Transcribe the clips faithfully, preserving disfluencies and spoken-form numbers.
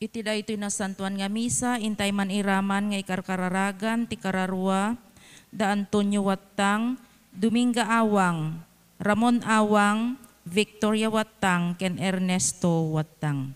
Iti daytoy nasantoan nga misa, intay man iraman nga ikarkararagan ti kararua da Antonio Wattang, Dominga Awang, Ramon Awang, Victoria Wattang, ken Ernesto Wattang.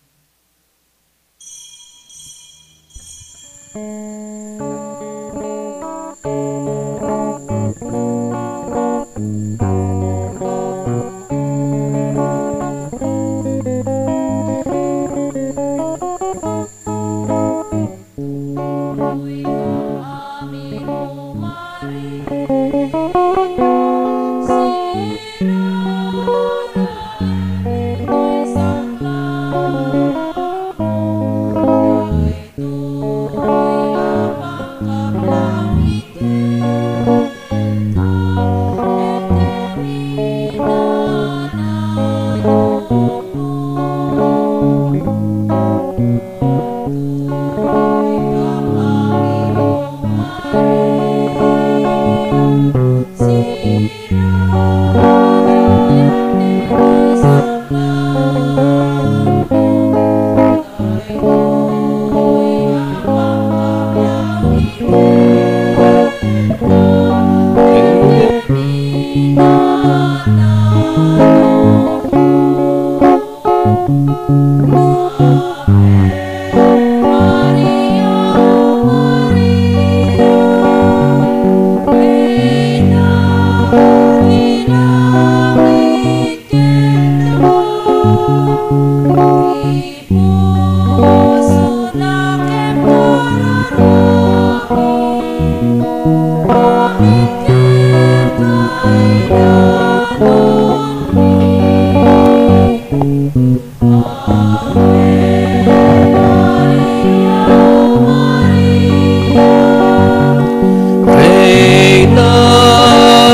Reyna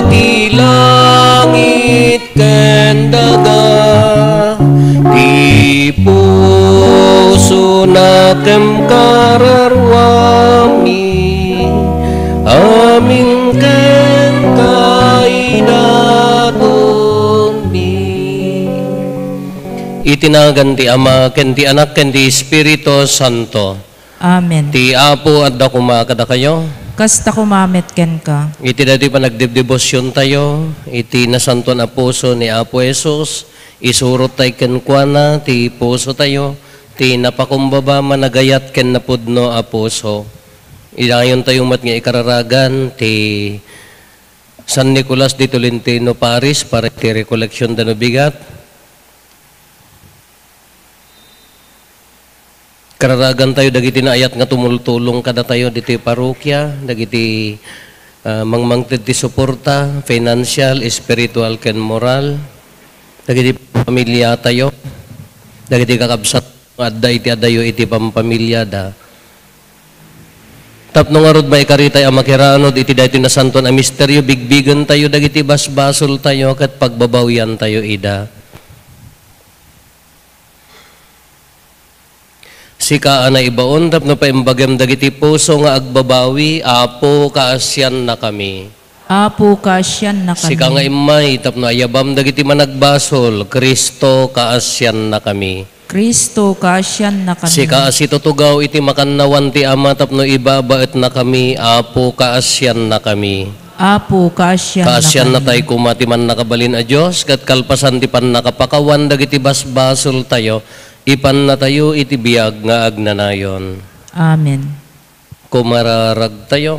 ti langit ken daga, ti pusona ken kararuami, amin kenka idatonmi. Iti nagan ti Ama, ken ti Anak, ken ti Espiritu Santo. Amen. Ti Apo adda koma kadakayo. Kasta koma met kenka. Iti daytoy panagdebdebosiontayo iti nasantoan a puso ni Apo Jesus, isurottayo kenkuana ti pusotayo, ti napakumbaba, managayat, ken napudno a puso. Idayontayo met nga ikararagan ti San Nicolas de Tolentino Paris para iti recollection da no bigat. Kararagantayo dagiti naayat nga tumultulong kadatayo ditoy parokia, dagiti, ah, mangmangted ti suporta, financial, espiritual, ken moral, dagiti pamiliatayo, dagiti kakabsat nga adda iti adayo iti pampamiliada. Tapno ngarud, maikaritay a makiranod iti daytoy nasantoan a misterio, bigbigentayo dagiti basbasoltayo ket pagbabawiantayo ida. Sika a naibaon tapno paimbagem dagiti puso nga agbabawi, Apo, kaasiannakami. Apo, kaasiannakami. Sika nga immay tapno ayabam dagiti managbasol, Cristo, kaasiannakami. Cristo, kaasiannakami. Sika a situtugaw iti makannawan ti Ama tapno ibabaetnakami, Apo, kaasiannakami. Apo, kaasiannakami. Kaasiannatay koma ti Mannakabalin a Dios, ket kalpasan ti pannakapakawan dagiti basbasoltayo, ipannatayo iti biag nga agnanayon. Amen. Kumararagtayo.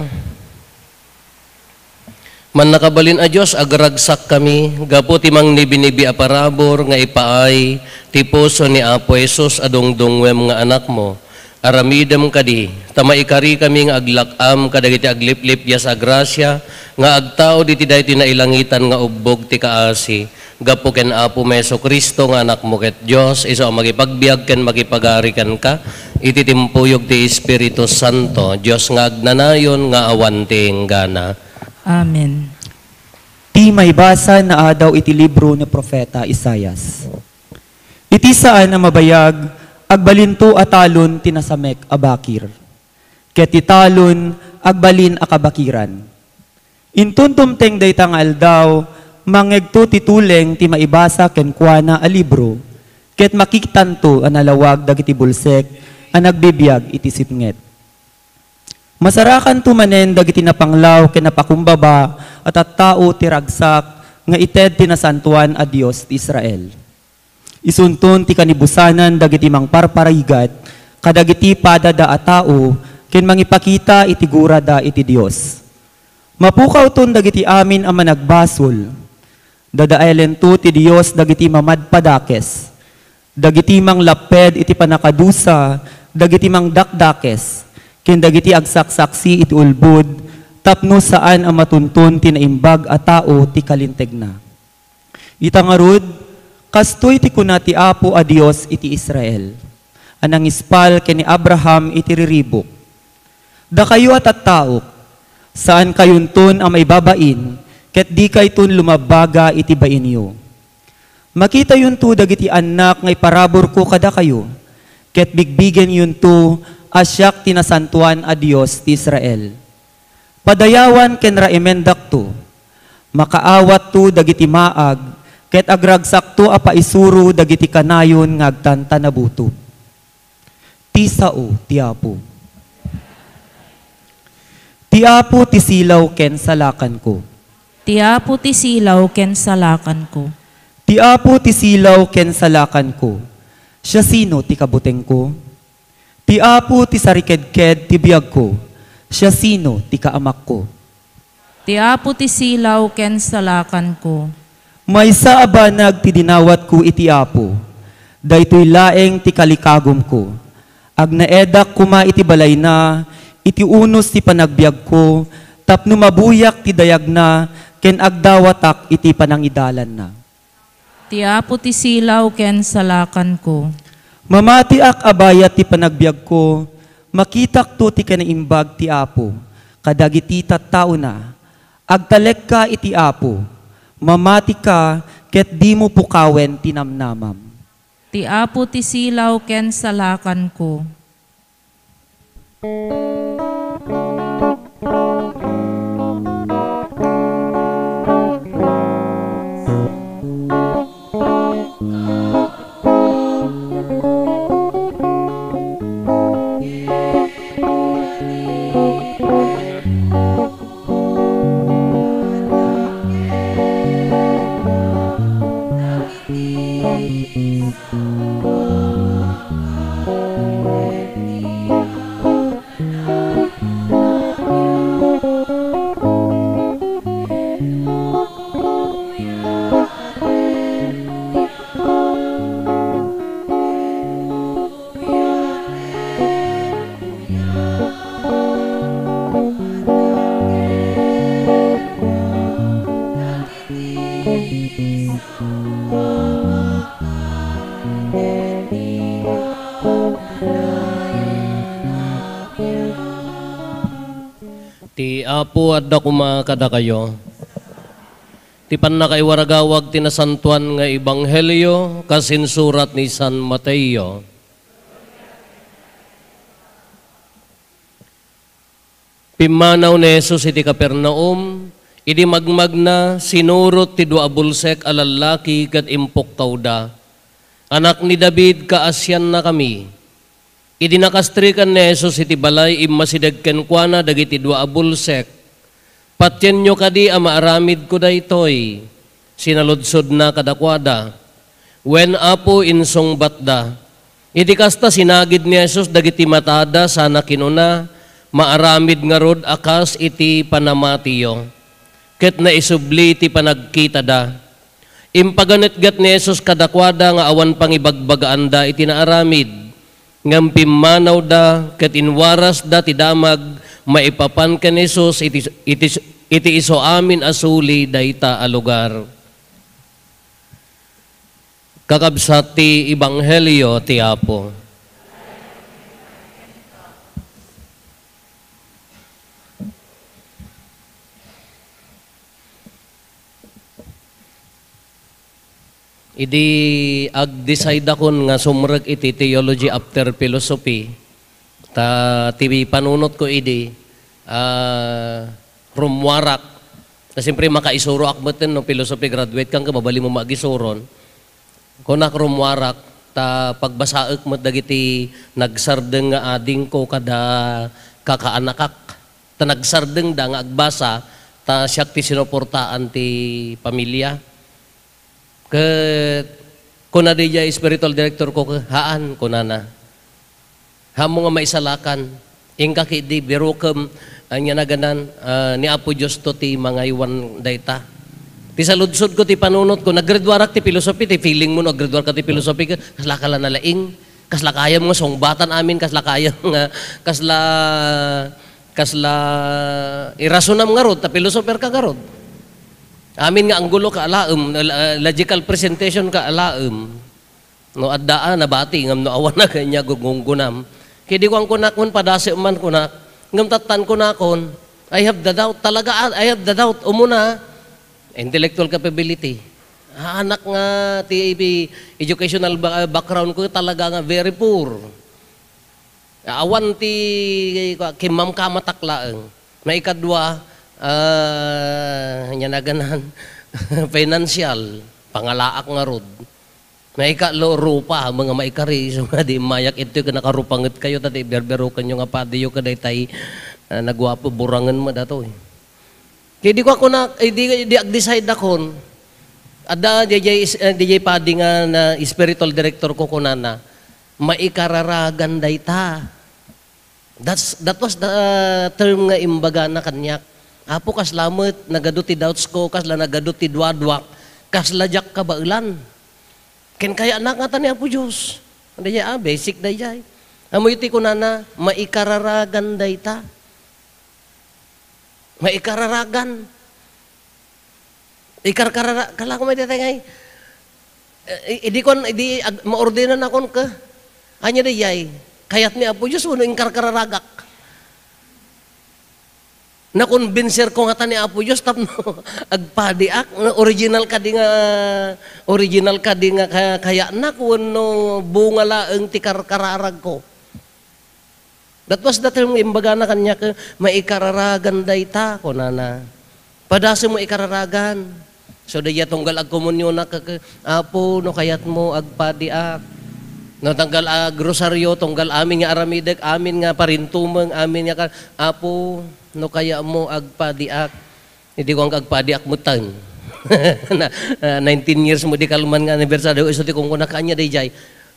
Mannakabalin a Dios, agragsakkami gapu ti mangnibinibi a parabur nga ipaay ti puso ni Apo Jesus a dungdungngoem nga Anakmo. Aramidem kadi, ta maikarikami nga aglak-am kadagiti agliplippias a grasia nga agtaud iti daytoy nailangitan nga ubbog ti kaasi, gapu ken Apomi Jesu-Cristo nga Anakmo ket Dios, isu a makipagbiag ken makipagari kenka iti timpuyog ti Espiritu Santo, Dios nga agnanayon nga awan ti inggana. Amen. Ti maibasa naadaw iti libro ni Profeta Isaias. Iti saan a mabayag, agbalinto a talon ti nasamek a bakir, ket ti talon agbalin a kabakiran. Inton tumteng dayta nga aldaw, mangngegto ti tuleng ti maibasa kenkuana a libro, ket makitanto a nalawag dagiti bulsek a nagbibiag iti sipnget. Masarakanto manen dagiti napanglaw ken napakumbaba a tattao ti ragsak nga ited ti Nasantoan a Dios ti Israel. Isunton ti kanibusanan dagiti mangparparigat kadagiti padada a tao ken mangipakita iti gurada iti Dios. Mapukawton dagiti amin a managbasol. Dadaelento ti Dios dagiti mamadpadakes, dagiti manglapped iti pannakadusa, dagiti mangdakdakes, ken dagiti agsaksaksi iti ulbod tapno saan a matunton ti naimbag a tao ti kalintegna. Ita ngarud, kastoy ti kuna ti Apo a Dios iti Israel, a nangispal ken ni Abraham iti riribuk: Dakayo a tattaok, saankayonton a maibabain, ket dikayton lumabbaga iti bainyo. Makitayonto dagiti annak nga iparaburko kadakayo, ket bigbigenyonto a siak ti Nasantoan a Dios ti Israel. Padayawan ken raimendakto. Makaawatto dagiti maag, ket agragsakto a paisuro dagiti kanayon nga agtantanabutob. Ti sao ti Apo. Ti Apo ti silaw ken salakanko. Ti Apo ti silaw ken salakanko. Ti Apo ti silaw ken salakanko. Siasino ti kabutengko? Ti Apo ti sarikedked ti biagko. Siasino ti kaamakko? Ti Apo ti silaw ken salakanko. Maysa a banag ti dinawatko iti Apo. Daytoy laeng ti kalikagumko. Agnaedak koma iti balayna, iti unos ti panagbiagko, tapno mabuyak ti dayagna ken agdawatak iti panangidalanna. Ti Apo ti silaw ken salakanko. Mamatiak a bayat ti panagbiagko, makitakto ti kinaimbag ti Apo kadagiti tattaona. Agtalekka iti Apo, mamatika ket dimo pukawen ti namnamam. Ti Apo ti silaw ken salakanko. Ti Apo adda koma kadakayo. Ti pannakaiwaragawag ti nasantoan nga ebanghelio kas insurat ni San Mateo. Pimmanaw ni Jesus iti Capernaum, idi magmagna, sinurot ti dua a bulsek a lallaki ket impukkawda, "Anak ni David, kaasiannakami." Idi nakastrikan ni Jesus iti balay, immasideg kenkuana dagiti dua a bulsek. "Patienyo kadi a maaramidko daytoy?" Sinaludsodna kadakuada. "Wen, Apo," insungbatda. Iti kasta, sinagid ni Jesus dagiti matada sana kinuna, "Maaramid ngarud a kas iti panamatiyo." Ket naisubli ti panagkitada. Impaganetget ni Jesus kadakuada nga awan pangibagbagaanda iti naaramid. Ngem pimmanawda ket inwarasda ti damag maipapan ken ni Jesus iti, iti, iti isu amin a suli dayta a lugar. Kakabsat ti ebanghelio ti Apo. Idi agdecidakon nga sumrek iti theology after philosophy, ta ti panunotko idi, ah, rummuarak. Ta siyempre, makaisuroak metten no philosophy graduate ka, mabalinmo nga agisuron. Kunak, rummuarak. Ta pagbasaek met dagiti nagsardeng nga adingko kada kakaanakak. Ta nagsardengda nga agbasa, ta siak ti sinuportaan ti pamilia. Ket kuna daydiay spiritual director ko, "Haan," kunana. "Haanmo nga maisalakan. Inka ketdi, birokem, ania naganan, ah, ni Apo Dios to ti mangaywan dayta." Ti saludsodko ti panunotko, naggraduarak ti philosophy, ti feeling mo no aggraduarka ti philosophy, kaslaka la nalaing, kasla kayam nga sungbatan amin, kasla kayam nga, kasla, kasla irasonam ngarud, ta philosopher ka ngarud. Amin nga anggulo ka alaem, la-, logical presentation ka alaem. No adda a nabati ngem no awan a kanya gunggunam. Ket idi kuan kunak, "Wen, padasem man," kunak. Ngem tattan kunakon, "I have the doubt. Talaga, ah, I have the doubt." Umuna, intellectual capability. Ah, anak nga ti educational ba-, background ko talaga nga very poor. Awan ti kimmamkamatak laeng. Maikadua, ah, ania naganan, financial, pangalaak ngarud. Maikatlo, rupa, mga maikari, isu nga di mayak, itoy ken nakarupanget kayo, ta ti berberokenyo nga padiyo, kadaytay, ah, naguapo, burangen met datoy. Di, di ko ako na, eh, di, di ag-decide akon. Adda, D J is, eh, D J Padi nga na spiritual director ko, kunana, "Maikararagan dayta." That's, that was the term nga imbagana kaniak. "Apo, kasla met, nagadu ti doubts ko, kasla nagadu ti duaduak, kasla diak kabaelan. Ken kayatnak ngata ni Apo Dios." Daydiay, ah, basic daydiay. Ammoyo ti kunana, "Maikararagan dayta." Maikararagan. Ikarkarara-, kala ko may tatay ngay. Eh, i-, idi kon, idi ag-, maordinan akon ka. Anya daydiay, kayat ni Apo Dios wenno inkarkararagak? Nakonbinser ko ngata ni Apo Dios tapno agpadiak, nga original kadi nga, original kadi nga ka-, kayatnak wenno bunga laeng ti karkararag ko? That was the time nga imbagana kaniak, "Maikararagan dayta," kunana. "Padasem nga ikararagan." So, daydiay tunggal agkomunionak, "Apo, no kayatmo, agpadiak." No, tunggal agrosario, tunggal amin nga aramidek, amin nga parintumeng, amin nga ka-, "Apo, no kayatmo, agpadiak." Idi ko ang agpadiak met tayo. Na, ah, nineteen years mo di kalman nga anibersaryo, isu ti kunkuna, "Kanya daydiay,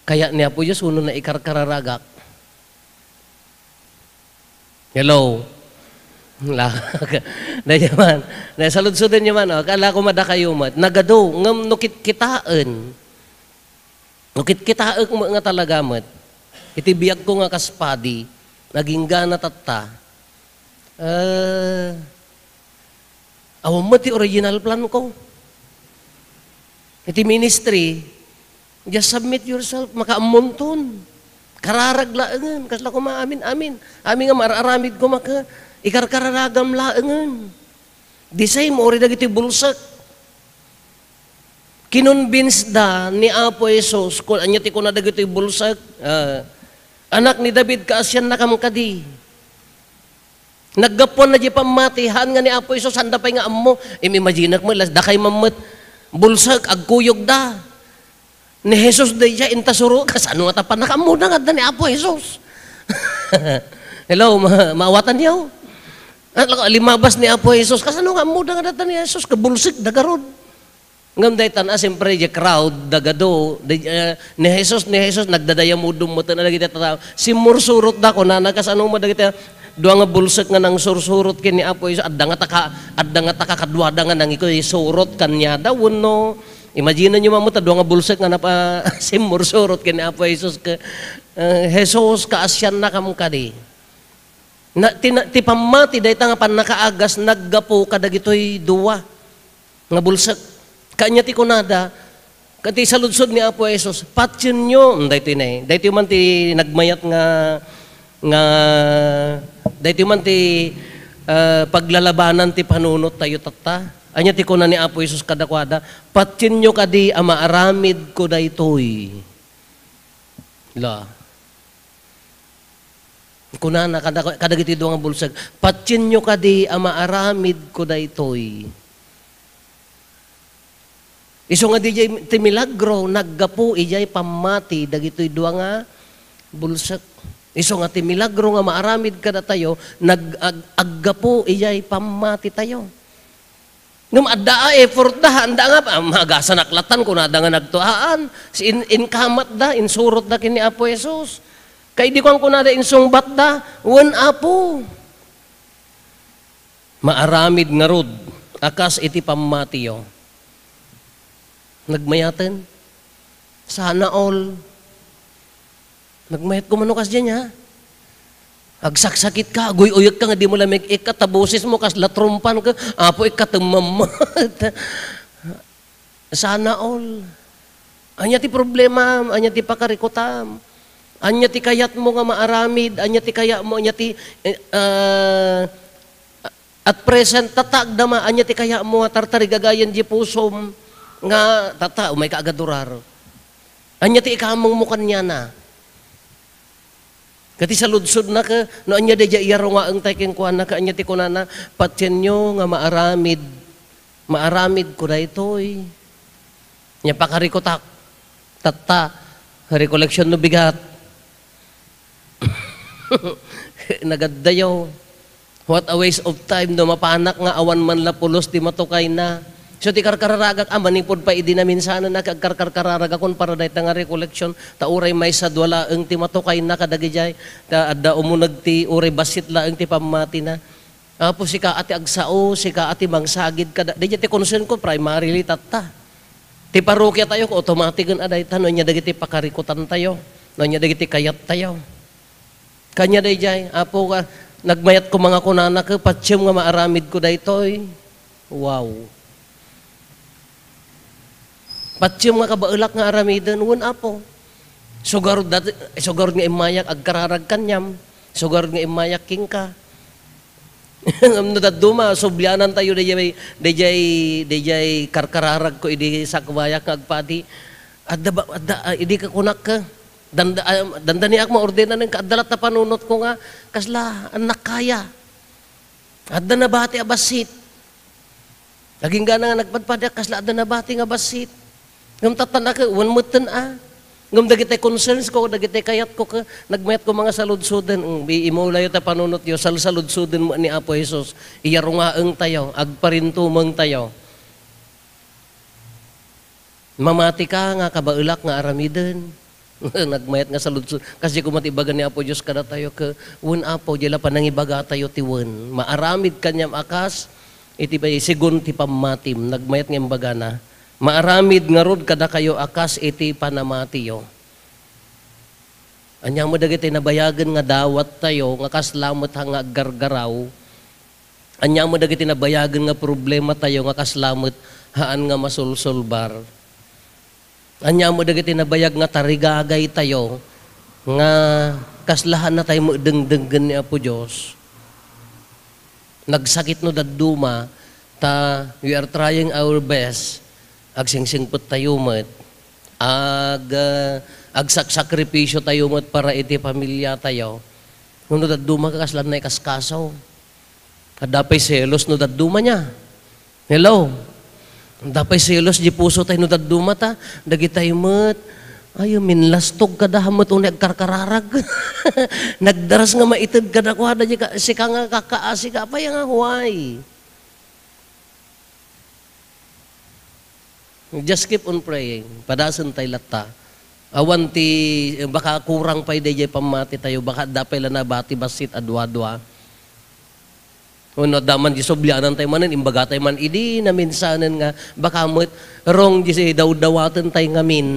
kayat ni Apo Dios wenno naikarkararagak?" Hello? La-, na naman. Na, saludsoden nyo man, oh. Kala ko madakayo met. Nagadu, ngem no kitkitaen. No kitkitaek met nga talaga met. Iti biag ko nga kas padi, naging gana tatta. Eh, Awan met ti original plan ko. Iti ministry, just submit yourself, makaammonton. Kararag laengen, kasla koma amin, amin. Amin nga mar-aramid koma ka, ikarkararagam laengen. The same, uri dagiti bulsek. Kinonbinse da ni Apo Jesus, kun anya ti kuna dagiti bulsek, ah, "Anak ni David, kaasiannakam kadi." Naggapuan na di pammati, haan nga ni Apo Jesus, sanda pay nga ammo. Im-imaginak mo, las-, dakay mammet, bulsek, agkuyog da. Ni Jesus daydiay, inta suro, kasano nga ta pannakaammo da nga adda ni Apo Jesus? Hello, ma-, maawatan niyo? At lako, limabas ni Apo Jesus, kasano nga ammo da nga adda ni Jesus? Kabulsek, dagarod. Ngem daytan a, siyempre, di crowd, dagado, di, eh, ni Jesus, ni Jesus, nagdadayamudom met dagiti tattao. Simmursurot da, kunana, kasano mo dagiti dua nga bulsek nga nangsursurot ken ni Apo Jesus, adda nga taka, adda nga taka kaduada nga nangikuy surot kaniada, wenno, imagine nyo mammo ta dua nga bulsek nga napa-, simmursurot ken ni Apo Jesus, ke, eh, "Jesus, kaasiannakam kadi?" Na, ti, na, ti pammati dayta nga pannakaagas naggapu kadagitoy dua nga bulsek. Kanya ti kunada, ket ti saludsod ni Apo Jesus, "Patienyo," mm, daytoy ne, daytoy man ti nagmayat nga, nga, daytoy man ti, ah, paglalabanan ti panunot tayo tatta. Anya ti kuna ni Apo Jesus kadakuada, "Patienyo kadi a maaramid ko daytoy." La. Kunana kada-, kadagiti dua nga bulsek, "Patienyo kadi a maaramid ko daytoy." Isu nga diay ti milagro, naggapu idiay pammati dagitoy dua nga bulsek. Isu nga ti milagro nga maaramid kadatayo, nag-, ag-, aggapu idiay pammati tayo. Ngem adda a effort da, anda nga, ah, magasanak latan, kunada nga nagtuaan. Si in-, inkamat da, insurot da ken ni Apo Jesus. Kay di kuan kunada insungbat da, wen Apo. Maaramid ngarud a kas iti pammatiyo. Nagmayaten? Sana all. Nagmayat ko mano kasdiay, ha? Agsaksakit ka, aguy-uyek ka nga di mo la meg-ikkat, ta boses mo kasla trumpan ka, Apo, ikkatem mammat. Sana all. Ania ti problema, ania ti pakarikutam? Ania ti kayatmo nga maaramid? Ania ti kayatmo, ania ti, eh, ah, at present, tatagdama, ania ti kayatmo nga tartarigagayan di pusom nga tata, umay ka agadurar. Ania ti ikamangmo kaniana? Ket ti saludsodna ket, no ania daydiay iyarungaeng tayo kenkuana, ket ania ti kunana, "Patienyo nga maaramid, maaramidko daytoy." Nia pakarikutak, tatta, recollection no bigat. Nagaddayo. What a waste of time no mapanak nga awan man la pulos ti matukayna. So, ti karkararagak, ah, manipud pay idi naminsanan a agkarkarkararagakon para dayta nga recollection, ta uray maysa dua laeng ti matukayna kadagijay, ta adda umuneg ti uray bassit laeng ti pammatina. Apo, sika a ti agsao, sika a ti mangsagid kada, daydiay ti concern ko, primarily, tatta. Ti parokia tayo, automatic a dayta, no ania dagiti pakarikutan tayo, no ania dagiti kayat tayo. Kania daydiay, Apo, ka, nagmayat ko mga kunana, ke, patiem nga maaramid ko daytoy. Wow. Patiem nga kabaelak nga aramiden, wen, Apo. Sugarod dati, sugarod nga immayak, agkararag kaniam. Sugarod nga immayak kenka. Ngem no dadduma, sublianan tayo, daydiay, daydiay, daydiay karkararag ko, idi sakbayak nga agpadi. Adda ba, adda, ah, idi ka kunak ka. Danda, ah, dandaniak maordenan nga adda latta panunot ko nga, kasla, annak kaya. Adda nabati a bassit. Agingga nga nagpadpadiak, kasla adda nabati nga bassit. Ngem tattan a ke, wen metten a. Ngem dagiti concerns ko, dagiti kayat ko ke, nagmayat ko mga saludsoden. Mm, bi-, imulayo ta panunot yo, salsaludsoden mo ni Apo Jesus. Iyarungaeng tayo, agparintumeng tayo. Mamati ka nga kabaelak nga aramiden. Nagmayat nga saludsod. Kasdi koma ti ibaga ni Apo Dios kadatayo, ke, wen, Apo, diay la panangibaga tayo ti wen. Maaramid kaniam a kas, iti bay-, sigun ti pammatim. Nagmayat nga imbagana, maaramid ngarud kadakayo a kas iti panamatiyo. Ania met dagiti nabayagen nga dawat tayo, nga kasla met nga aggargaraw? Ania met dagiti nabayagen nga problema tayo nga kasla met haan nga masolsolbar? Ania met dagiti nabayag nga tarigagay tayo nga kasla haanna tayo met dengdenggen ni Apo Dios? Nagsakit no dadduma, ta we are trying our best, agsingsingpet tayo met, ag-, ah, agsaksakripisyo tayo met para iti pamilya tayo. Ngem no dadduma, kasla haanna ikaskaso? Adda pay selos no dadduma nia. Hello? Adda pay selos di puso tayo no dadduma ta, dagitay met, ay, minlastog kada met unay agkarkararag. Nagdaras nga maited kadakuada, di ka, sika nga kakaasi ka, apay nga huay? Just keep on praying. Padasen tay latta. Awan ti, baka kurang pay daydiay pammati tayo, baka adda pay la nabati bassit a dua-dua. Wenno adda man di sublianan tayo manen, imbaga tayo man idi naminsanen nga, baka met wrong di si dawdawaten tayo ngamin.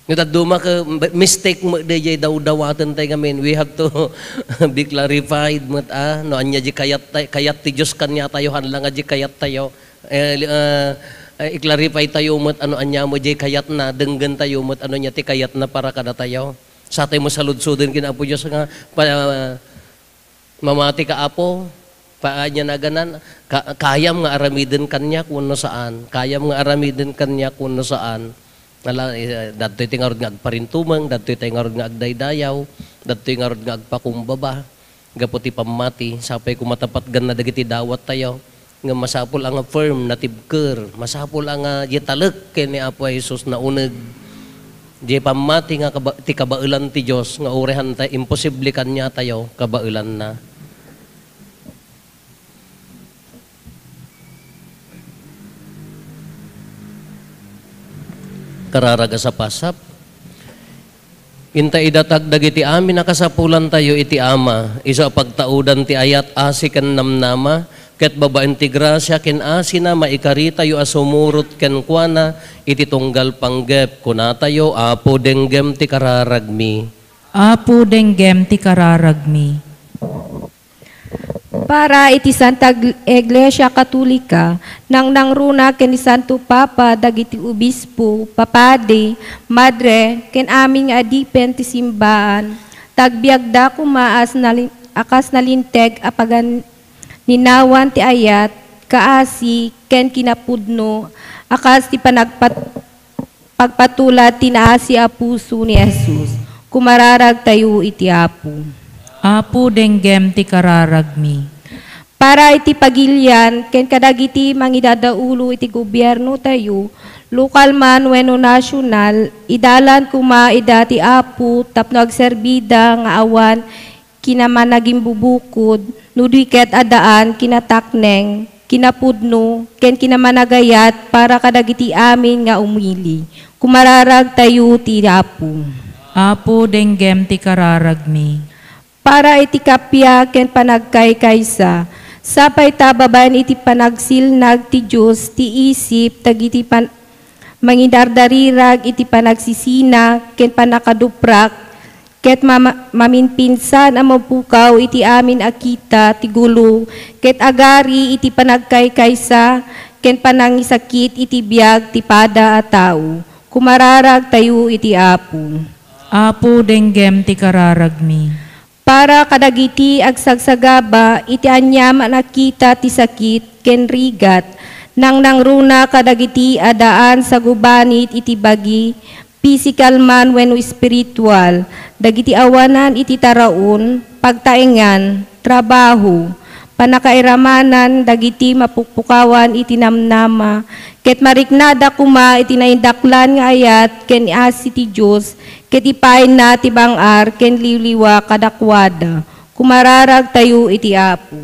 Nga dadduma ke, mistake met daydiay dawdawaten tayo ngamin. We have to be clarified met, ah, no ania di kayat tay-, kayat ti Dios kaniatayo, haan la nga di kayat tayo. Eh, li-, ah, eh, i-clarify tayo met ano ania met di kayatna, denggen tayo met ano ania ti kayatna para kadatayo. Sa tayo met saludsoden ken Apo Dios nga pa-, Mamati ka, Apo, pa-, ania naganan, ka-, kayam nga aramiden kaniak wenno saan? Kayam nga aramiden kaniak wenno saan? Ala, eh, dadtoy ti ngarud nga agparintumeng, dadtoy ti ngarud nga agdaydayaw, dadtoy ngarud nga agpakumbaba, gapu ti pammati, sapay koma ta patganna dagiti dawat tayo. Nga masapul a nga firm, natibker. Masapul a nga diay talek ken ni Apo Jesus nauneg. Diay pammati nga kaba-, ti kabaelan ti Dios nga uray hanta imposible kaniatayo, kabaelanna. Kararag a sapasap. Inta idatag dagiti amin a kasapulantayo iti Ama, isu a pagtaudan ti ayat, asi ken namnama, ket babaen ti grasia ken asina maikaritayo a sumurot kenkuana iti tunggal panggep. Kunatayo, Apo, denggem ti kararagmi. Apo, denggem ti kararagmi. Para iti Santa Ig-, Iglesia Katolika, nangnangruna ken ni Santo Papa dagiti obispo, papadi, madre, ken amin nga adipen ti simbaan, ta agbiagda koma as nalin-, a kas nalinteg a pagan-, ninawan ti ayat, kaasi, ken kinapudno, a kas ti panagpat-, pagpatulad ti naasi a puso ni Jesus. Kumararagtayo iti Apo. Apo, denggem ti kararagmi. Para iti pagilian ken kadagiti mangidadaulo iti gobiernotayo, lokal man wenno nasional, idalan koma ida ti Apo tapno agserbida nga awan kinamanagimbubukud, no di ket addaan kinatakneng, kinapudno, ken kinamanagayat para kadagiti amin nga umili. Kumararagtayo ti Apo. Apo, denggem ti kararagmi. Para iti kappia ken panagkaykaysa, sapay ta babaen iti panagsilnag ti Dios ti isip dagiti pan-, mangidardarirag iti panagsisina ken pannakaduprak, ket mama-, maminpinsan a mapukaw iti amin a kita ti gulo, ket agari iti panagkaykaysa ken panangisakit iti biag ti pada a tao. Kumararagtayo iti Apo. Apo, denggem ti kararagmi. Para kadagiti agsagsagaba iti aniaman a kita ti sakit ken rigat, nangnangruna kadagiti addaan sagubanit iti bagi, pisikal man wenno espiritual, dagiti awanan iti taraon, pagtaengan, trabaho, pannakairamanan dagiti mapukpukawan iti namnama, ket mariknada koma iti naindaklan nga ayat ken asi ti Dios, ket ipaayna ti bang-ar ken liwliwa kadakuada. Kumararagtayo iti Apo.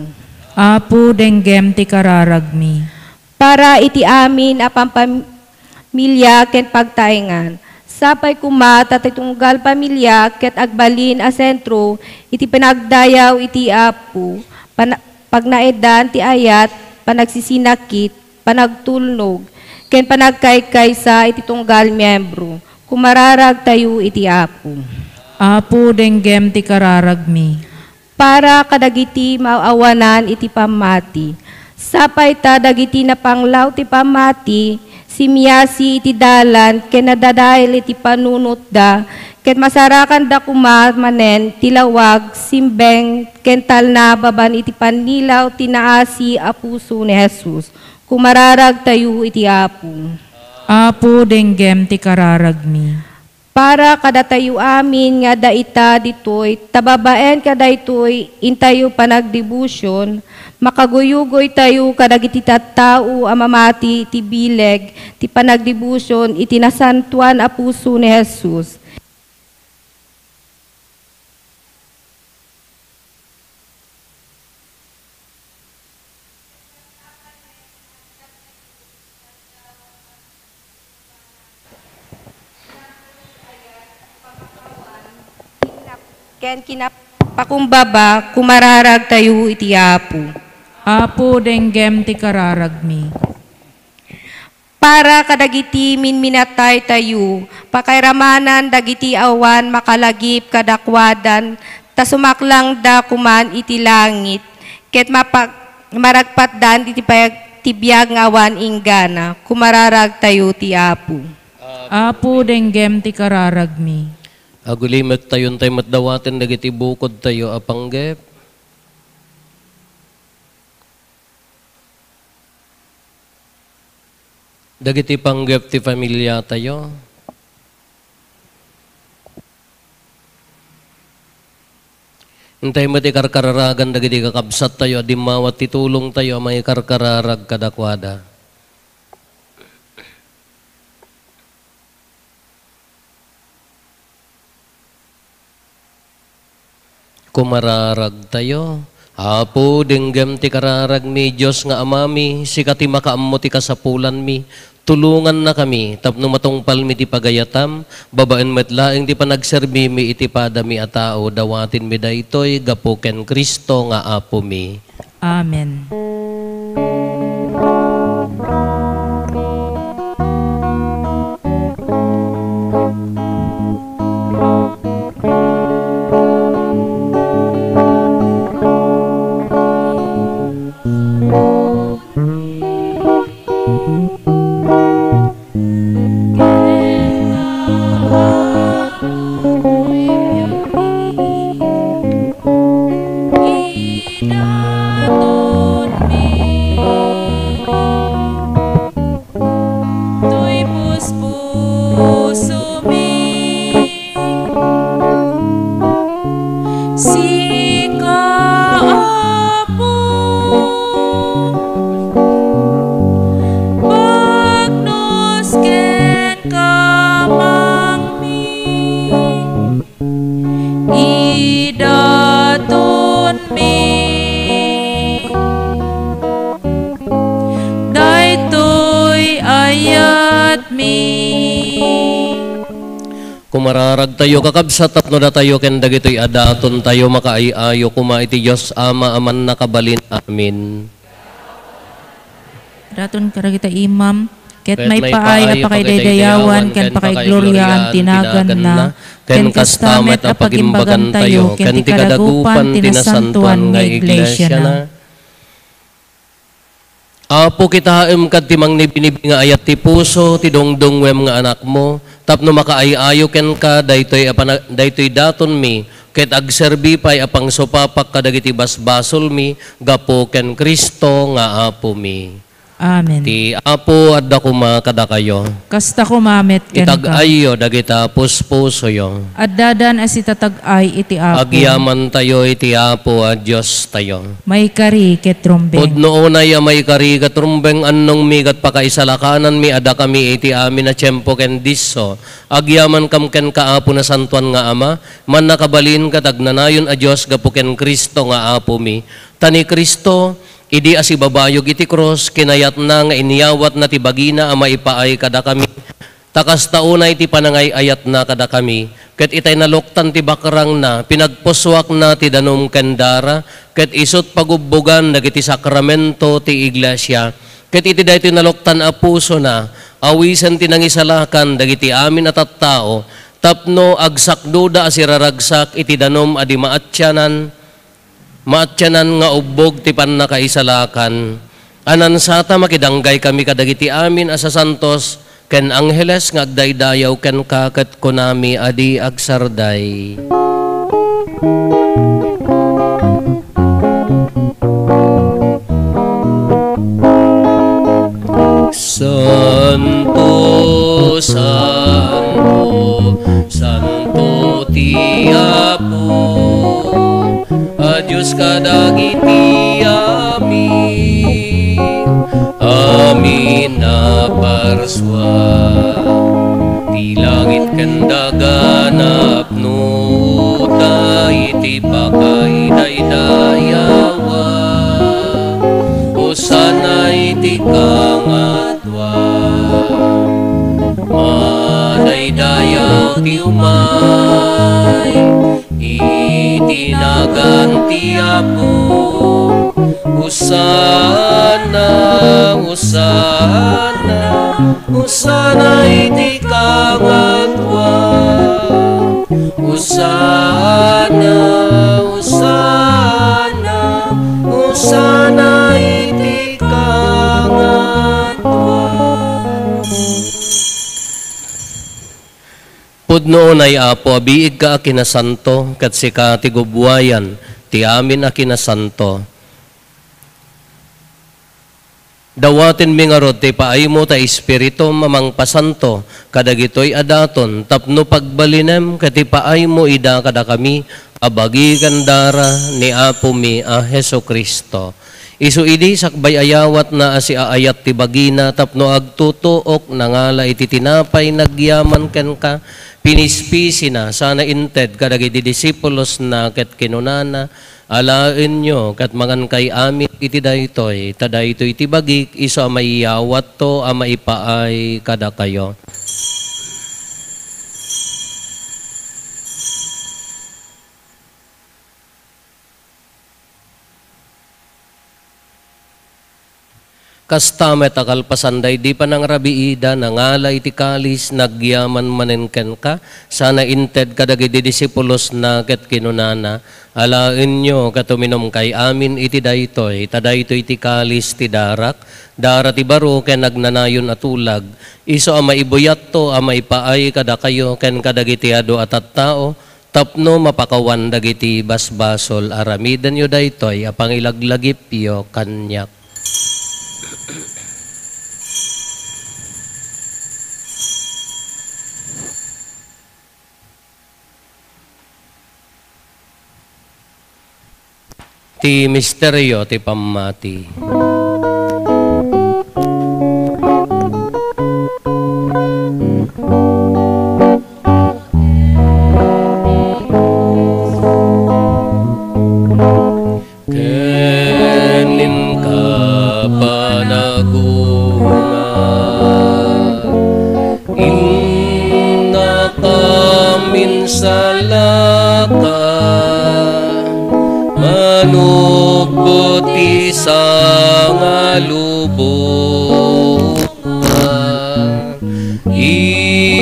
Apo, denggem ti kararagmi. Para iti amin a pampamilya ken pagtaengan, sapay koma ta ti tunggal pamilya ket agbalin a sentro iti panagdayaw iti Apo, pana-, pagnaedan ti ayat, panagsisinakit, panagtulnog, ken panagkaykaysa iti tunggal miembro. Kumararagtayo iti Apo. Apo, denggem ti kararagmi. Para kadagiti maawanan iti pammati. Sapay ta dagiti napanglaw ti pammati, simmiasi iti dalan ken nadadael iti panunotda, ket masarakanda koma manen ti lawag, simbeng, ken talna babaen iti pannilaw ti naasi a puso ni Jesus. Kumararagtayo iti Apo. Apo, denggem ti kararagmi. Para kadatayo amin nga adda ita ditoy, ta babaen kadaytoy, intayo panagdebusion, makaguyugoytayo kadagiti tattao a mamati iti bileg ti panagdebusion iti nasantoan a puso ni Jesus. Ken kinapakumbaba, kumararagtayo iti Apo. Apo, denggem ti kararagmi. Para kadagiti minminataytayo, pakairamanan dagiti awan makalagip kadakuadan, ta sumaklangda koman iti langit, ket mapa-, maragpatdan iti payag-, ti biag nga awan inggana. Kumararagtayo ti Apo. Apo, denggem ti kararagmi. Agulimektayon tay met dawaten dagiti bukodtayo a panggep. Dagiti panggep ti familiatayo. Intay met ikarkararagan dagiti kakabsattayo a dimmawat ti tulongtayo a mangikarkararag kadakuada. Kumararagtayo. Apo, denggem ti kararagmi, Dios nga Amami, sika ti makaammo ti kasapulanmi. Tulongannakami tapno matungpalmi ti pagayatam, babaen met laeng ti panagserbimi iti padami a tao. Dawatenmi daytoy gapu ken Cristo nga Apomi. Amen. Idatonmi toy puspusomi. Sika, Apo, bagnos ken kamangmi. Idatonmi daytoy ayatmi. Kumararagtayo, kakabsat, tapno datayo ken dagitoy a datontayo makaay-ayo koma iti Dios Ama a mannakabalin. Amen. Daton kadagita imam, ket maipaay a pakaidaydayawan ken pakaigloriaan ti naganna, ken kasta met a pagimbagantayo ken ti kadagupan ti nasantoan nga iglesiana. Apo, kitaem kad ti mangnibinibi nga ayat ti puso ti dungdungngoem nga anakmo, tapno makaay-ayo kenka daytoy a pana-, daytoy datonmi, ket agserbi pay a pangsupapak kadagiti basbasolmi gapu ken Cristo nga Apomi. Amen. Ti Apo adda koma kadakayo. Kasta koma met kenka. Itag-ayyo dagita puspusoyo. Addadan a sitatag-ay iti Apo. Agyamantayo iti Apo a Diostayo. Maikari ket rumbeng. Pudno unay a maikari ket rumbeng, annongmi ket pakaisalakananmi a dakami iti amin a tiempo ken disso. Agyamankam kenka, Apo, Nasantoan nga Ama, mannakabalin ket agnanayon a Dios gapu ken Cristo nga Apomi. Ta ni Cristo, idi asibabayog iti krus, kinayatna nga inyawatna ti bagina a maipaay kadakami. Ta kasta unay ti panangay-ayatna kadakami, ket itay naluktan ti bakrangna, pinagpusuakna ti danum ken dara, ket isut' pagubbogan dagiti sakramento ti iglesia. Ket iti daytoy naluktan a pusona, awisen ti nangisalakan dagiti amin a tattao, tapno agsakdoda a siraragsak iti danum a di maatianan, maatianan nga ubbog ti pannakaisalakan. Anansata, makidanggay kami kadagiti amin a sasantos ken angheles nga agdaydayaw kenka, ket kunami a di agsarday. Santo, santo, santo ti Apo a Dios kadagiti amin. Amin a parsua ti langit ken daga napno ta iti pakaidaydayawa. Hosanna iti kangatua. Madaydayaw ti umay iti nagan ti Apo. Hosanna, Hosanna, Hosanna iti kangatua. Hosanna, Hosanna, Hosanna iti kangatua. Pudno unay, Apo, a biigka a kinasanto, ket sika ti gubbuayan ti amin a kinasanto. Dawatenmi ngarud ti paaymo ta Espiritum a mangpasanto kadagitoy a daton tapno pagbalinem ket ipaaymo ida kadakami a bagi ken dara ni Apomi a Jesu-Cristo. Isu idi sakbay ayawatna a siaayat ti bagina tapno agtutuok, nangala iti tinapay nagyaman kenka, pinispisina, sana inted kadagiti disipulosna ket kinunana, "Alaenyo ket mangankay amin iti daytoy, ta daytoy ti bagik isu a maiyawatto a maipaay kadakayo." Kasta met a kalpasan daydi panangrabiida, nangala iti kalis, nagyaman manen kenka, sana inted kadagiti disipulosna ket kinunana, "Alaenyo ket uminumkay amin iti daytoy, ta daytoy ti kalis ti darak, dara ti baro ken agnanayon a tulag, isu a maibuyatto a maipaay kadakayo ken kadagiti adu a tattao, tapno mapakawan dagiti basbasol. Aramidenyo daytoy a pangilaglagipyo kaniak." Ti misterio ti pammati. Ken inka panagungar, innakam insalaka, manuppo ti sangalubong.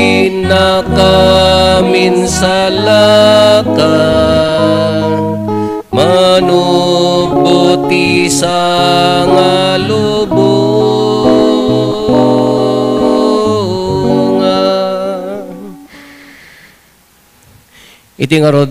Innakam insalaka, manuppo ti sangalubongan. Iti ngarud,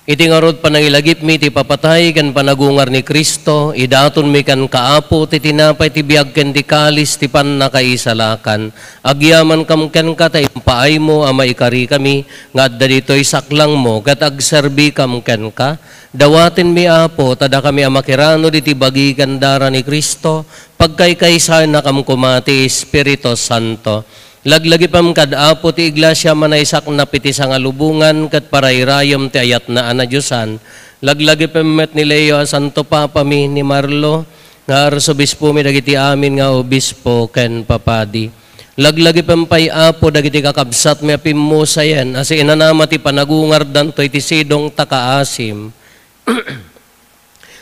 iti ngarud, panangilagipmi ti papatay ken panagungar ni Cristo, idatonmi kenka, Apo, ti tinapay ti biag ken ti kalis ti pannakaisalakan. Agyamankam kenka ta impaaymo a maikarikami nga adda ditoy saklangmo ket agserbikam kenka. Dawatenmi, Apo, ta dakami a makiranod iti bagi ken dara ni Cristo, pagkaykaysaennakam koma ti Espiritu Santo. Laglagipem kad Apo ti Iglesia a manaysaknap iti sangalubongan ket parayrayem ti ayatna a nadiosan. Laglagipem met ni Leo a Santo Papami, ni Marlo nga arsobispomi, dagiti amin nga obispo ken papadi. Laglagipem pay, Apo, dagiti kakabsatmi a pimmusayen a siinanama ti panagungardanto iti sidong ta kaasim.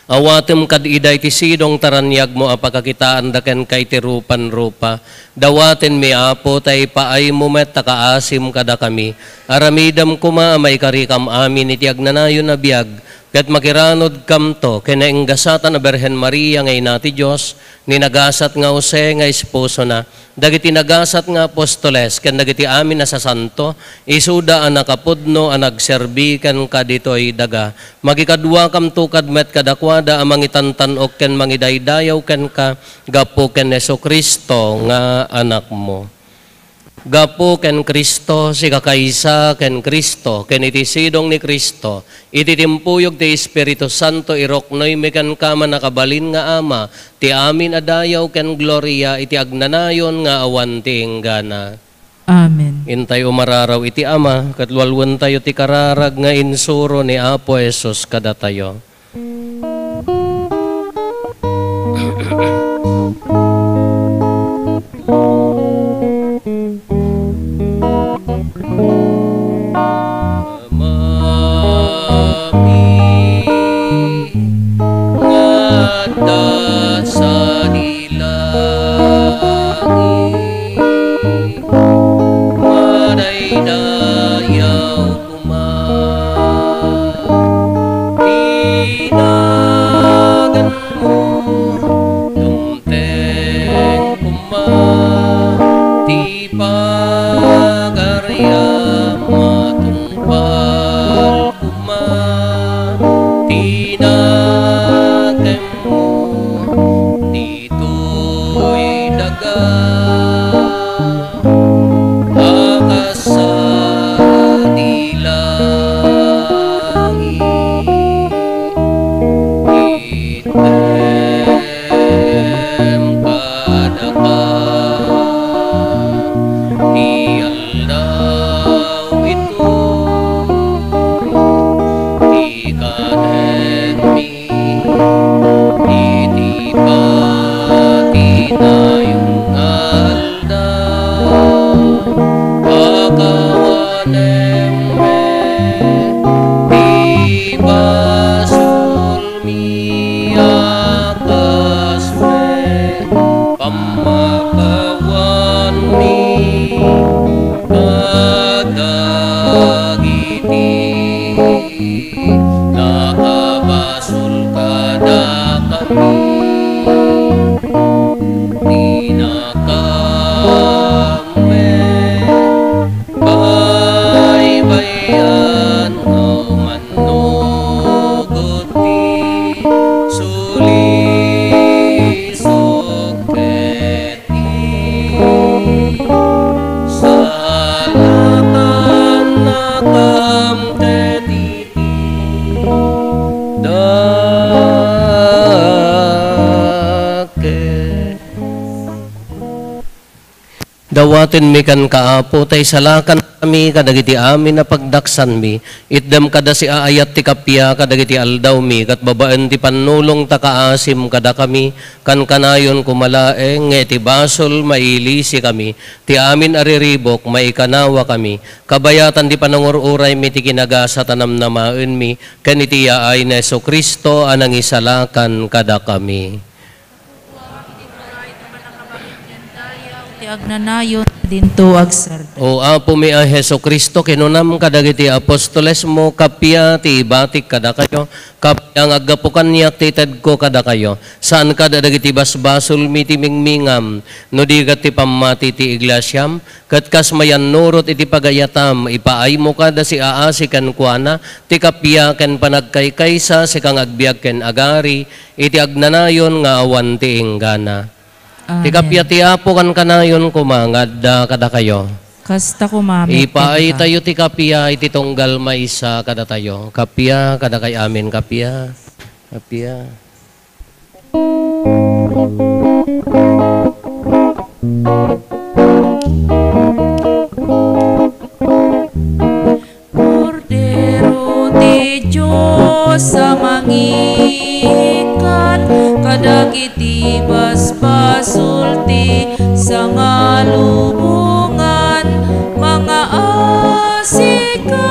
Awatem kad ida iti sidong ta raniagmo a pakakitaanda kenka iti rupan-rupa. Dawatenmi, Apo, ta ipaaymo met ta kaasim kadakami. Aramidem koma a maikarikam amin iti agnanayon a biag, ket makiranodkamto ken naenggasatan a Birhen Maria nga Ina ti Dios, ni nagasat nga Jose nga esposona, dagiti nagasat nga apostoles ken dagiti amin a sasanto, isuda a nakapudno a nagserbi kenka ditoy daga. Makikaduakamto kad met kadakuada a mangitantan-ok ken mangidaydayaw kenka gapu ken Jesu-Cristo nga Anakmo. Gapu ken Cristo, sikakaysa ken Cristo, ken iti sidong ni Cristo, iti timpuyog ti Espiritu Santo, iruknoymi kenka, Mannakabalin nga Ama, ti amin a dayaw ken gloria iti agnanayon nga awan ti inggana. Amen. Intayo umararaw iti Ama, ket lualuentayo ti kararag nga insuro ni Apo Jesus kadatayo. Amami nga adda sadi langit, madaydayaw koma ti naganmo, dumteng koma ti pagariam, matungpal koma ti natemo ditoy daga a kas sadi Pasalamataenmi kenka, Apo, ta isalakannakami kadagiti amin a pagdaksanmi. Itdem kada siaayat ti kappia kadagiti aldawmi, ket babaen ti pannulongta kaasim kadakami, kankanayon koma laeng nga iti basol mailisikami, ti amin a riribuk maikanawakami, kabayatan ti panangur-uraymi ti kinagasat a namnamaenmi, ken iti yaay ni Jesu-Cristo a nangisalakan kadakami. Ti agnanayon dinto agsardeng. O Apomi a Jesu-Cristo, kinunam kadagiti apostolesmo, kappia ti ibatik kadakayo, kappia nga aggapu kaniak ti itedko kadakayo. Saan kada dagiti basbasolmi ti mingmingam, no di ket ti pammati ti iglesiam, ket kas mayannurot iti pagayatam, ipaaymo kada siaasi kenkuana, ti kappia ken panagkaykaysa, sika nga agbiag ken agari, iti agnanayon nga awan ti inggana. Ti Amen. Kappia ti Apo kankanayon koma nga adda kadakayo. Kasta koma met kenka. Ipaaytayo ti kappia iti tunggal maysa kadatayo. Kappia, kadakay amin, kappia. Kappia. Kordero ti Dios a mangikkan kadagiti basbasol ti sangalubongan, mangaasika,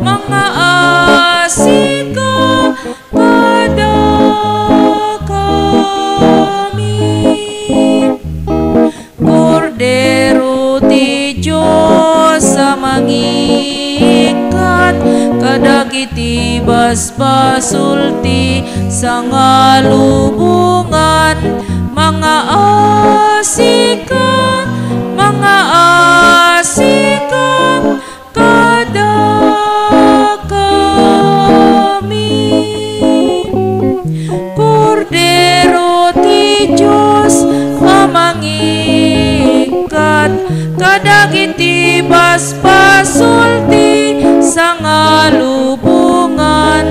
mangaasika kadakami. Kordero ti Dios a mangikkan kadagiti basbasol ti sangalubongan, mangaasika, mangaasika kadakami. Kordero ti Dios a mangikkat kadagiti basbasol ti sangalubongan,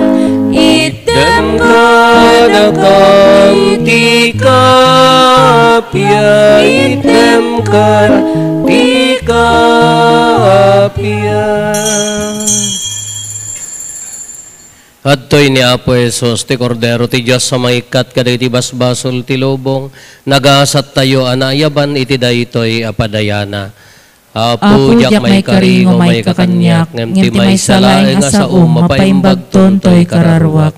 itdem kadakami ti kappia, itdem kadakami ti kappia. Adtoy ni Apo Jesus, ti Kordero ti Dios a mangikkat kadagiti basbasol ti lubong, nagasattayo a naayaban iti daytoy a padayana. Apo, diak maikari nga umayka kaniak, ngem ti maysa laeng a saom, mapaimbagton toy kararuak.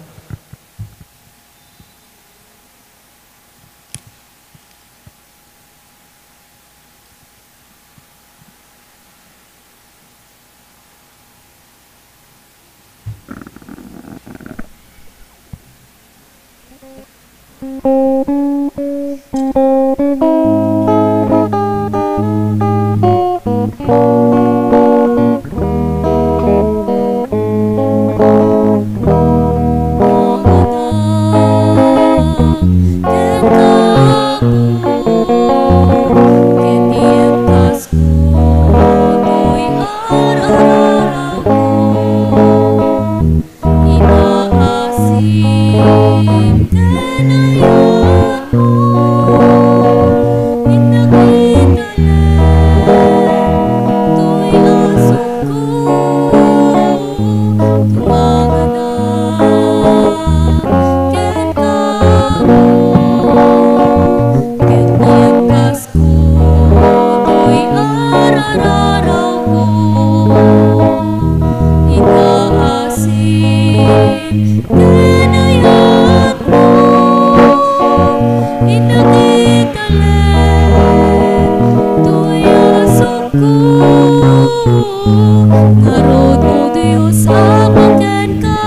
Ngarud, O Dios, Ama, kenka,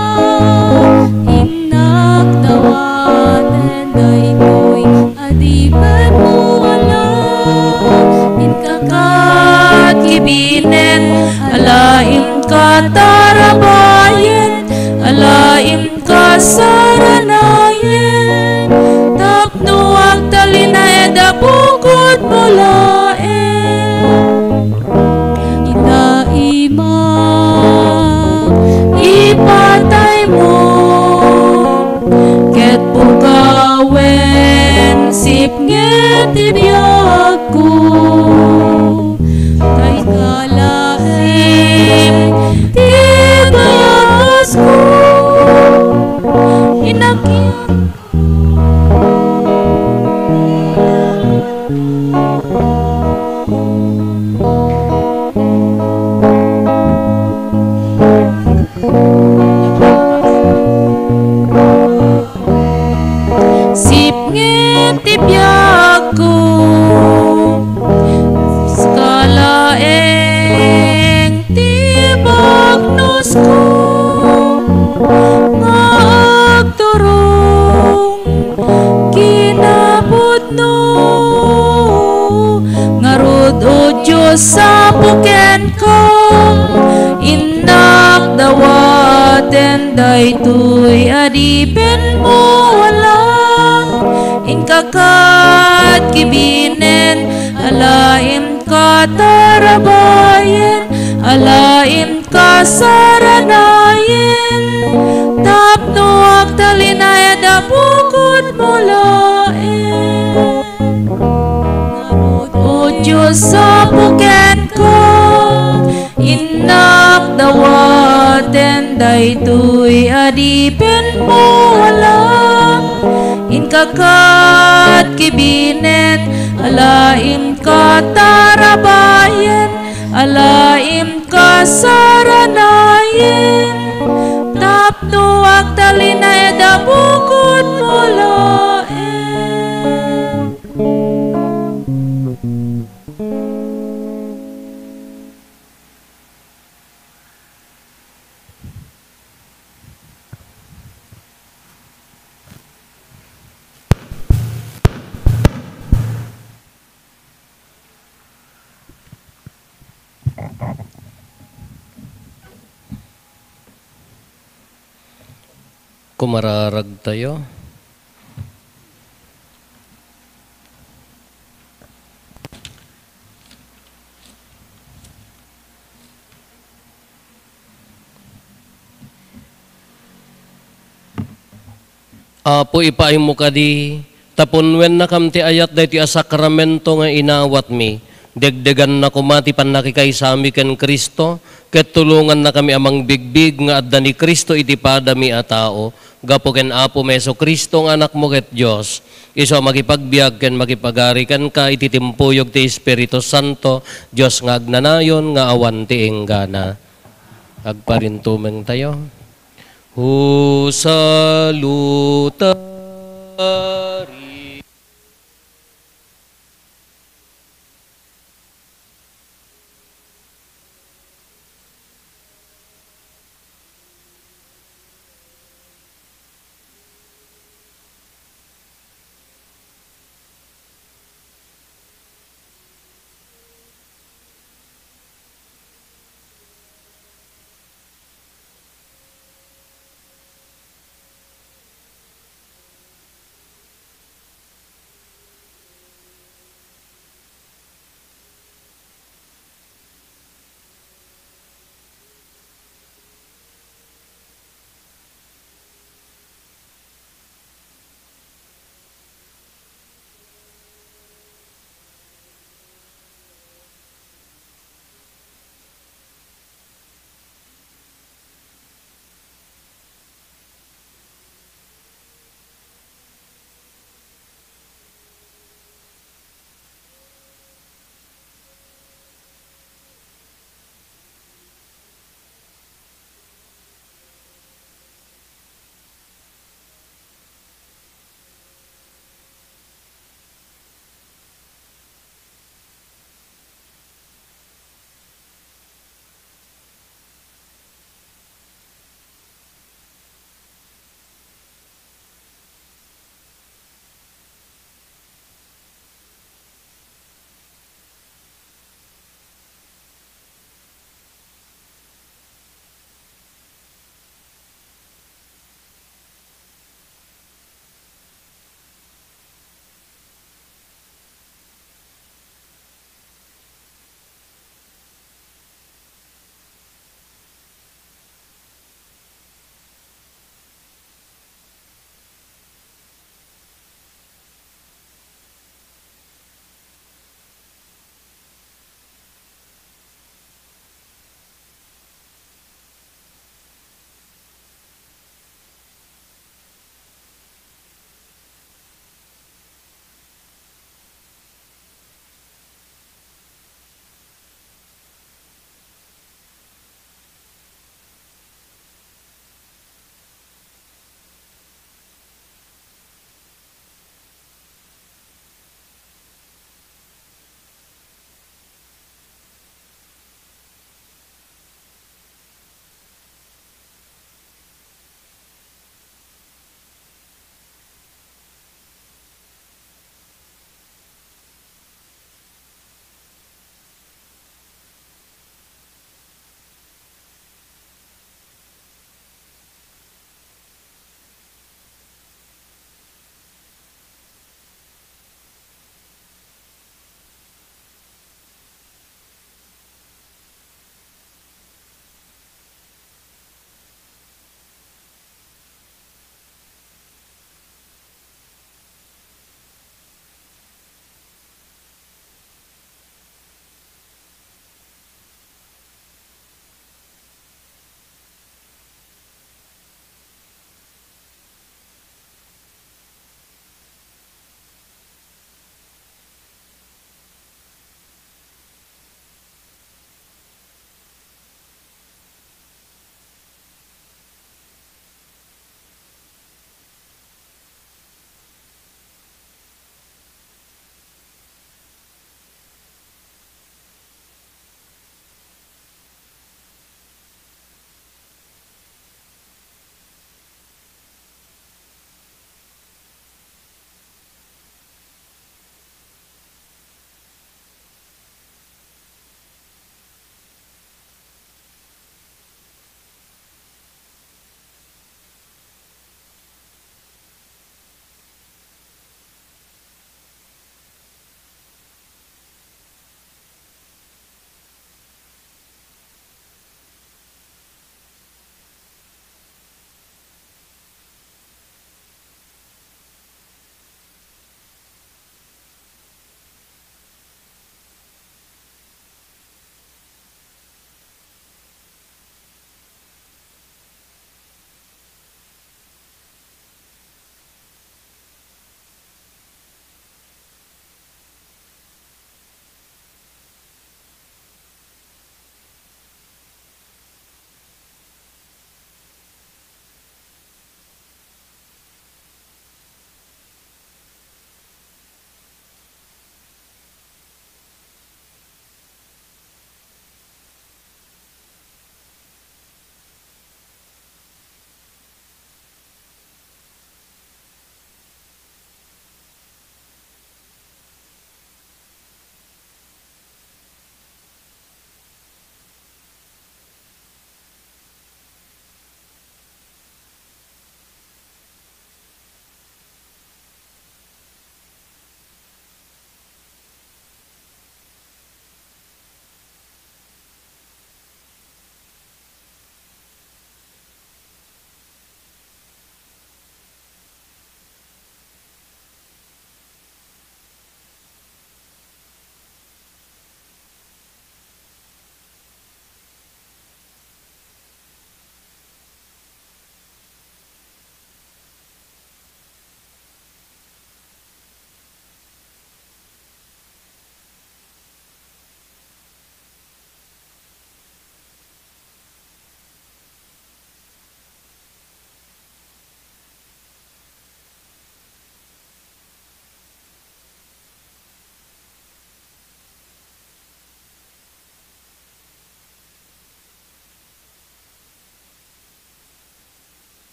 innak dawaten daytoy adipenmo a laeng. Inka ket kibinen, alaem ket tarabayen, alaem ket saranayen, tapno agtalinaed a bukodmo laeng. Ita, Ima, ipataymo, ket bukawen sipnget ti biagko. Ka, innak, dawaten daytoy adipenmo, ala, inka ket kibinen, ala, inka tarabayen, ala, inka saranayen, tapno agtalinaed a bukodmo laeng. Ngarud, O Dios, Apo kenka, innak, dawaten daytoy adipenmo, ala, inka ket kibinen, ala, inka tarabayen, ala, inka saranayen, tapno agtalinaed a bukodmo laeng. Kumararagtayo. Apo, ipaaymo kadi, ta punnuennakam ti ayat daytoy a sakramento nga inawatmi. Degdeganna koma ti pannakikaysami ken Cristo, ket tulongannakami a mangbigbig nga adda ni Cristo iti padami a tao, gapu ken Apomi Jesu-Cristo nga Anakmo ket Dios. Isu a makipagbiag ken makipagari kenka iti timpuyog ti Espiritu Santo, Dios nga agnanayon nga awan ti inggana. Agparintumengtayo. O Salutari.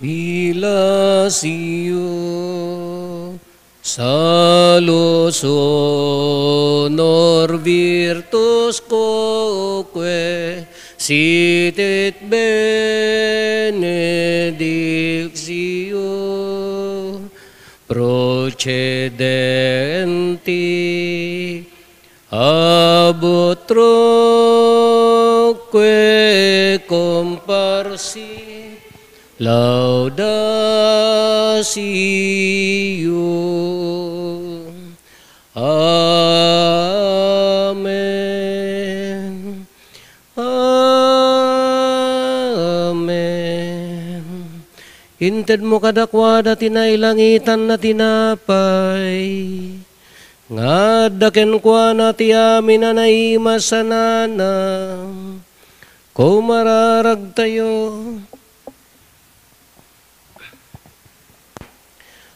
Gratulacio, salus, honor, virtus, quoque, sit et benedictio, procedenti ab utroque comparsit laudatio. Amen. Amen. Intedmo kadakuada ti nailangitan a tinapay nga adda kenkuana ti amin a naimasanana. Kumararagtayo.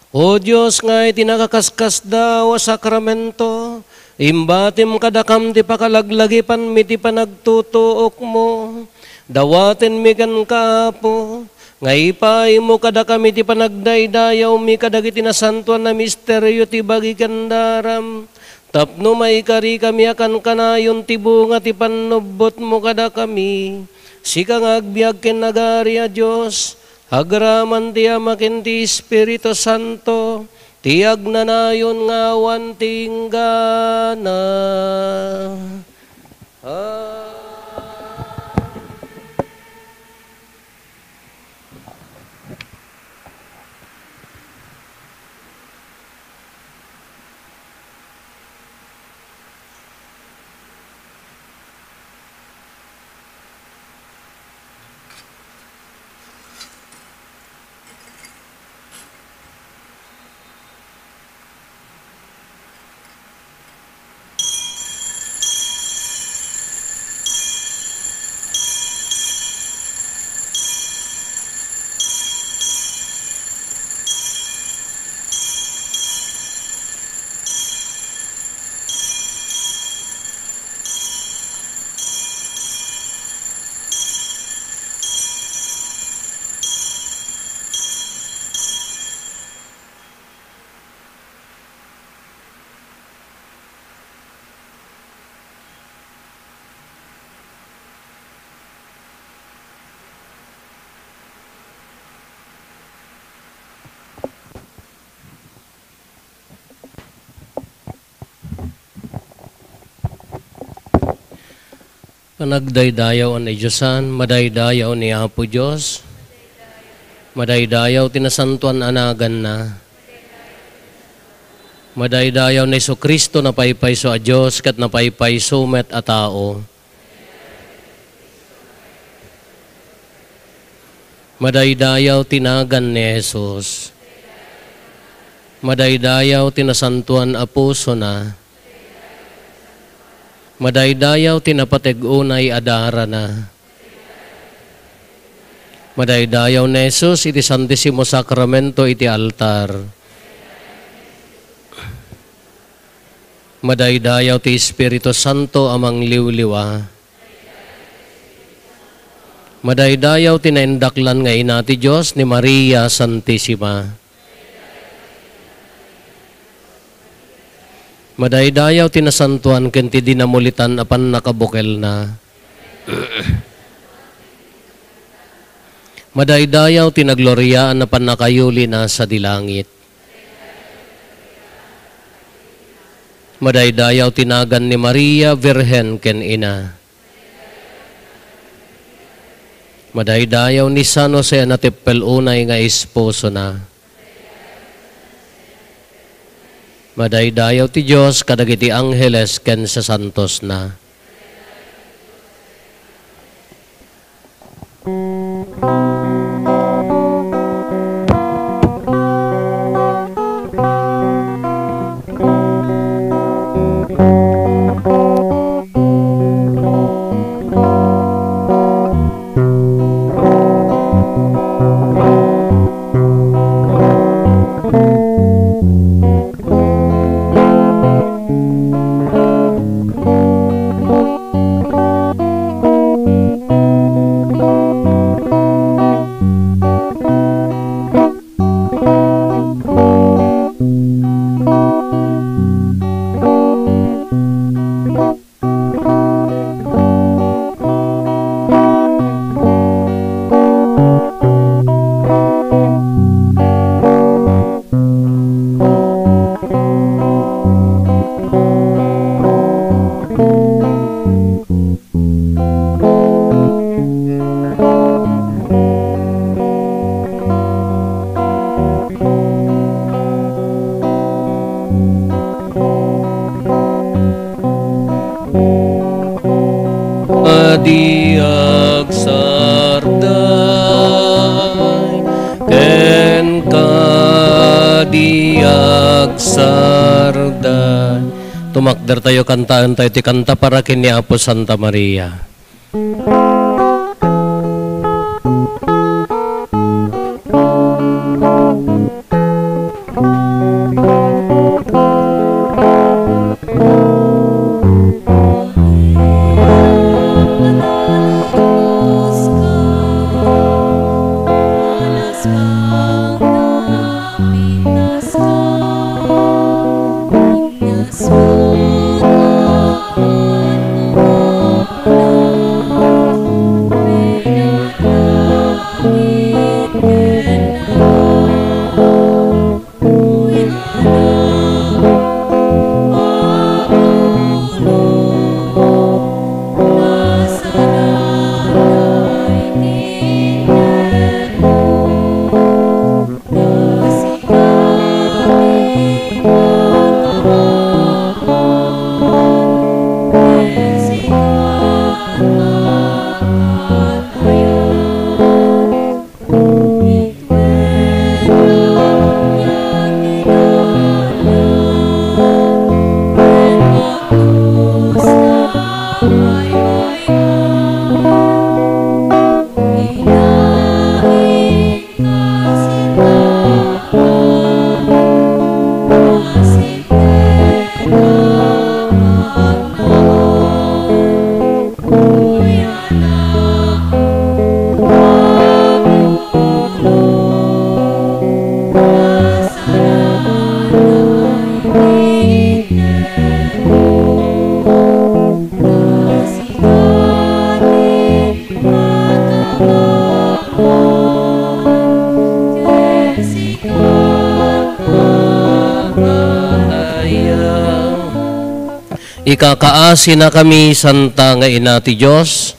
O Dios nga iti nakaskasdaaw a sakramento, imbatim kadakam ti pakalaglagipanmi ti panagtutuokmo. Dawatenmi kenka, Apo, nga ipaaymo kadakami ti panagdaydayawmi kadagiti nasantoan a misterio ti bagi ken daram, tapno maikarikami a kankanayon ti bunga ti pannubbotmo kadakami. Sika nga agbiag ken agari a Dios, agraman ti Ama ken ti Espiritu Santo, ti agnanayon nga awan ti inggana. Amen. Panagdaydayaw a naidiosan, madaydayaw ni Apo Dios, madaydayaw ti nasantoan a naganna, madaydayaw ni Jesu-Cristo, napaypayso a Dios ket napaypayso met a tao. Madaydayaw ti nagan ni Jesus. Madaydayaw ti nasantoan a pusona. Madaydayaw ti napateg unay a darana. Madaydayaw ni Jesus iti Santisimo Sakramento iti altar. Madaydayaw ti Espiritu Santo a mangliwliwa. Madaydayaw ti naindaklan nga ina ti Dios ni Maria Santisima. Madaydayaw ti nasantoan ken ti dinamulitan a pannakabukelna. Madaydayaw ti nagloriaan a pannakayulina sadi langit. Madaydayaw ti nagan ni Maria, Birhen ken Ina. Madaydayaw ni San Jose a nateppel unay nga esposona. Madaydayaw ti Dios kadagiti angheles ken sasantosna. Di agsarday, kenka di agsarday. Tumakdertayo, kantaentayo ti kanta para ken ni Apo Santa Maria. Ikakaasinakami, Santa nga Ina ti Dios.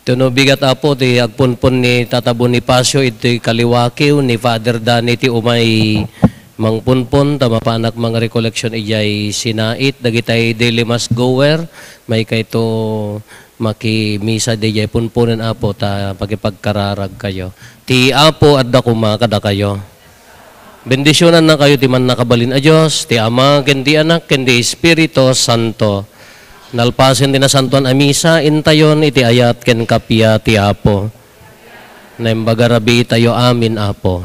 Tuno bigat, Apo, ti agpunpon ni Tata Bonifacio iti kaliwakiw ni Father Danny ti umay mangpunpon ta mapanak mangrecollection idiay Sinait. Dagitay daily mass goer, maikayto makimisa idiay punponen, Apo, ta makipagkararagkayo. Ti Apo adda koma kadakayo. Bendisionannakayo ti Mannakabalin a Dios, ti Ama, ken ti Anak, ken ti Espiritu Santo. Nalpasen ti Nasantoan a Misa, intayon iti ayat ken kappia ti Apo. Naimbag a rabiitayo amin, Apo.